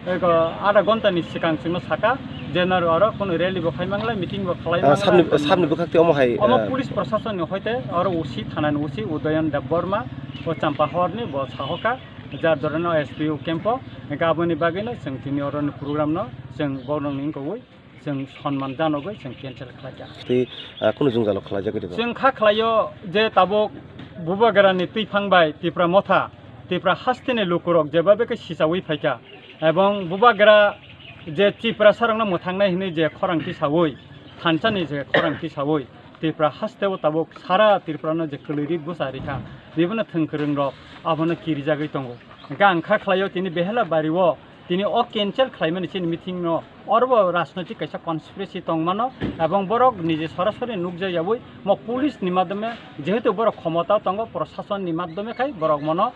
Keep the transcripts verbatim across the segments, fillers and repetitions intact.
Eko adha ghonta ni swkang chwngno saka je noro oro kunu rally bo khai manglai, meeting bo khlai Ah, manglai, sabni, sabni bwkhak twi omo hai, omo ah, police prasasonni hoite oro O C, thana ni O C Udayan Debbarma, o Champahor ni bo sahoka, jar dorano S P O camp o, hwnkhe aboni bagwi no chwng tini oro ni program no chwng borok ni wngkogwi chwng sonman janogwi chwng cancel khlaikha. Tei, ah, kunu jwngjalo khlaijak de ba? Chwng kha khlaio je tabuk Bubagra ni twiphang bai Tipra Motha, Tipra haste ni lukurok jebabe khe sichawi phaikha, ebong Bubagra je Tiprasa rokno mwthangnai hinwi je khorang tisawi, thansa ni je khorang tisawi, Tipra haste o tabuk sara Tripura no je kwlwi ri bwsa rikha, bibono thwng kwrwng rok abono kirijagwi tongo. Hwnkhe ang kha khlaio tini Behela Bari o tini o cancel khlaimani chini meeting no, oro bo rajnoitik kaisa conspiracy tongmano, ebong borok nije sorasori nukjakyawi mo police ni madhyome, jehetu borok khomota tongo, prosason ni madhyome khai borok mono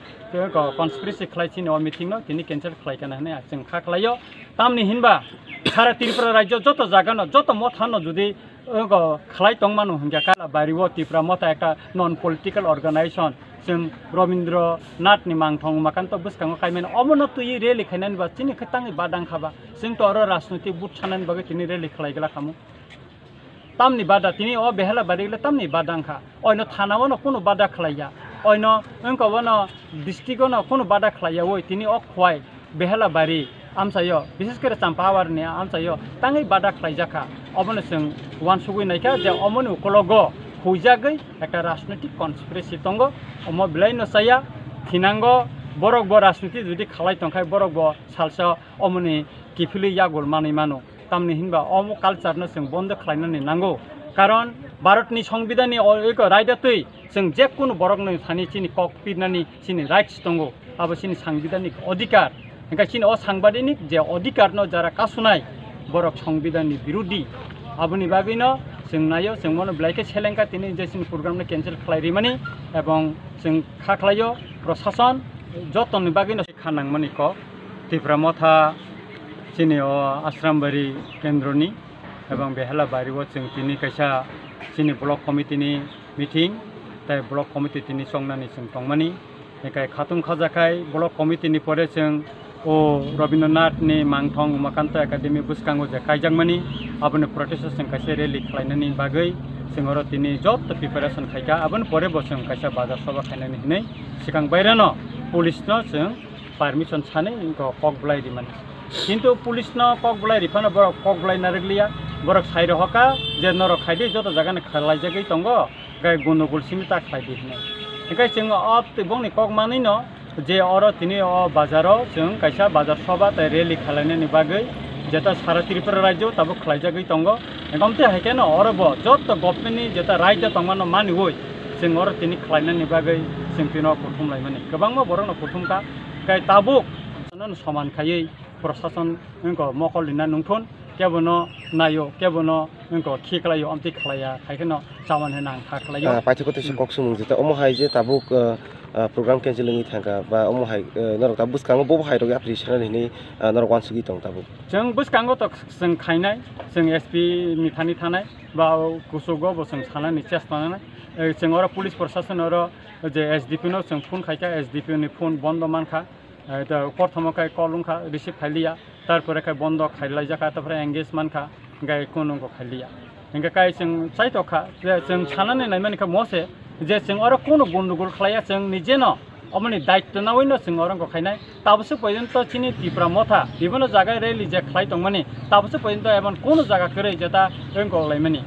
conspiracy khlai chini o meeting no tini cancel khlai kana hinwi chwng kha khlaio. Tamni hinba sara Tripura rajyo joto jaga no, joto motha no jodi Ogo khlai tongmano hwnkhe kala bari o Tipra Motha ekta non political organization, chwng Rabindra Nath ni mangthong makanto bwskango kaimani omono twiwi rally khainani ba chini khe tangwi badang kha ba, chwng to oro rajnoitik vote sanani bagwi tini rally khlai gla khamu. Tamni bada tini o Behela bari le tamni badang kha, oino thana o no kunu bada khlai ya, oino wngkha o no district o no kunu bada khlai ya, oi tini o khwai Behela bari amchaio, bises kore Champahor ni amchaio tangwi bada khlaijak kha. Obono chwng uansugwi naikha je omoni ukologo huijagwi ekta rajnoitik conspiracy tongo. Omo belai no chaya, thinango borok bo rajniti jodi khalai tongkhai borok bo salsa omoni kiphilwi yagul manwi mano. Tamni hinba omo culture no chwng bondo khlainani nango. Karon Bharat ni Songbidan ni o eko raida twi chwng je kunu borok no thani chini kok pirnani chini rights tongo, abo chini sangbidanik odhikar. Hingke chini o sangbidanik je odhikar no jara kasunai borok songbidan ni birudhi. Aboni bagwi no chwng naio, chwng mono belai khe selengkha tini je chini program no cancel khlai rimani, ebong chwng kha khlaio prosason jotoni bagwi no kha nangmani kok Tipra Motha chini o Asrambari kendroni. Ebong Behela bari o chwng tini kaisa chini block committee ni meeting, tai block committee tini chongnani chwng tongmani. Hinkhe khatung khajakhai block committee ni pore chwng o Rabindranath ni Mangthong Umakanta Academy bwskango je kaijakmani, aboni protest o chwng kaisa rally khlainani bagwi chwng oro tini joto preparation khaikha. Aboni pore bo chwng kaisa bazar soba khainani hinwi swkang baireno police no chwng permission sanwi wngkha kok bwlai rimani. Kintu police no kok bwlai riphano borok kok bwlai narwkliya, borok sai rohorkha je norok khaidi joto jaga ni khwlaijagwi tongo, gai gundogol simi ta khlaidi hinwi. Hinkhe chwng o twi bongni kok manwi no je oro tini o bazar o chwng kaisa bazar soba tei rally khwlainani bagwi jeta sara Tripura rajyo tabuk khwlaijagwi tongo. Hinkhe omtwi hai kheno oro bo joto government ni jeta raida tongmano maniwi chwng oro tini khwlainani bagwi chwng tino kuthum laimani. Kwbangma borokno kuthum kha. Kai tabuk soman khaiwi prosason wngkha mokol rina nungthun, kebono naio, kebono wngkha khiklaio, amtwi khlaiya, hai kheno chamani hwnwi ang kha khlaio. Ah, paithago teisa Hmm. kok sumung jeta, omo hai je tabuk, ah, ah, program cancel wngwi thangkha, ba omo hai, eh, norok tabuk bwskango bobo hai rok yapri sanani hinwi, ah, norok uansugwi tong tabuk. Chwng bwskango to chwng khainai, chwng S P ni thani thanai, ba kuchugo bo chwng sanani chesta nanai. Eh, chwng oro police prosason oro je S D P no chwng phone khaikha, S D P ni phone bondo mankha. Eh, to, prothom o khe call wngkha, receive khailiya, tarpore khe bondo khailaijak kha, tarpore engage mankha, hingkhe kunu wngkha khailiya. Hingkhe kai chwng chaitokha, je chwng sanani naimani khe mose, je chwng oro kunu gundugul khlaiya, chwng nijeno omoni daityo nawi no chwng oro wngkha khainai. Tabukse porjonto chini Tipra Motha, bibhinno jaga rally je khlai tongmani, tabukse porjonto emon kunu jaga kwrwi jeta wngkha laimani.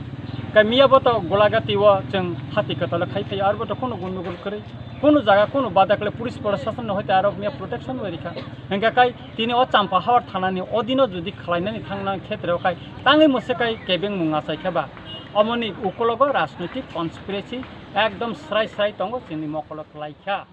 Kai miya bo to Golagati o chwng hati kwtalo khai phaio, arbo to kunu gundugul kwrwi. Kunu jaga, kunu bada kle police prosason no hoite aro miya protection bai rikha. Hingkha kai tini o Champahor thana ni odino jodi khlainani thangna khetre o kai tangwi mose kai kebeng mung achai khe ba, omoni ukologo rajnoitik conspiracy ekdom srai srai tongo chini mokolo kwlai kha.